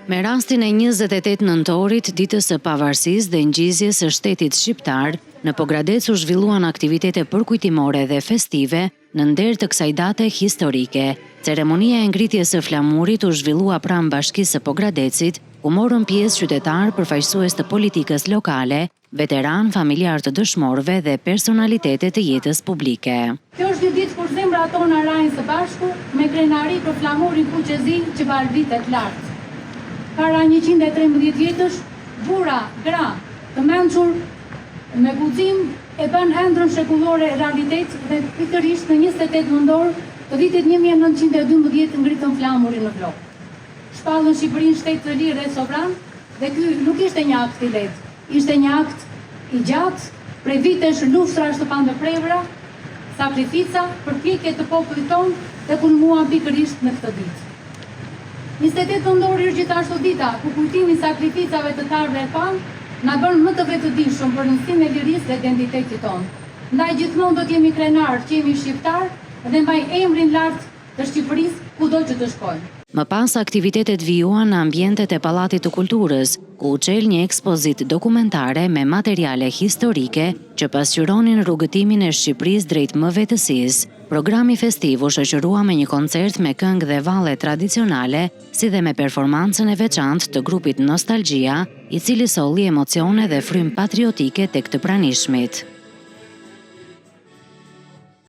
Me rastin e 28 nëntorit, ditës së pavarësisë dhe ngjizjes së shtetit shqiptar, në Pogradec u zhvilluan aktivitete përkujtimore dhe festive në nder të kësaj date historike. Ceremonia e ngritjes së flamurit u zhvillua pranë Bashkisë së Pogradecit, ku morën pjesë qytetarë, përfaqësues të politikës lokale, veteranë, familjarë të dëshmorëve dhe personalitete të jetës publike. Kjo është një ditë kur zemrat tona rrahin së bashku me krenari për flamurin kuq e zi që valëvitet lart. Para 113 vjetësh, burra, gra, të mençur, me guxim e bënë ëndrrën shekullore realitet dhe pikërisht në 28 nëntor të vitit 1912 ngritën flamurin në Vlorë. Shpallën Shqipërinë shtet të lirë dhe sovran dhe ky nuk ishte një akt i lehtë, ishte një akt i gjatë, prej vitesh luftrash të pandërprera, sakrifica, përpjekje të popullit tonë dhe kulmuan pikërisht në këtë ditë. 28 nëntori është gjithashtu dita ku kujtimi i sakrificave të të parëve tanë na bën më të vetëdijshëm për rëndësinë e lirisë dhe identitetit tonë. Ndaj gjithmonë do të jemi krenarë që jemi shqiptar dhe mbajmë emrin lart të Shqipërisë kudo që të shkojmë. Më pas aktivitetet vijuan në ambientet e Pallatit të Kulturës, ku u çel një ekspozitë dokumentare me materiale historike që pasqyronin rrugëtimin e Shqipërisë drejt mëvetësisë. Programi festiv u shoqërua me një koncert me këngë dhe valle tradicionale, si dhe me performancën e veçantë të grupit Nostalgjia, i cili solli emocione dhe frymë patriotike tek të pranishmit.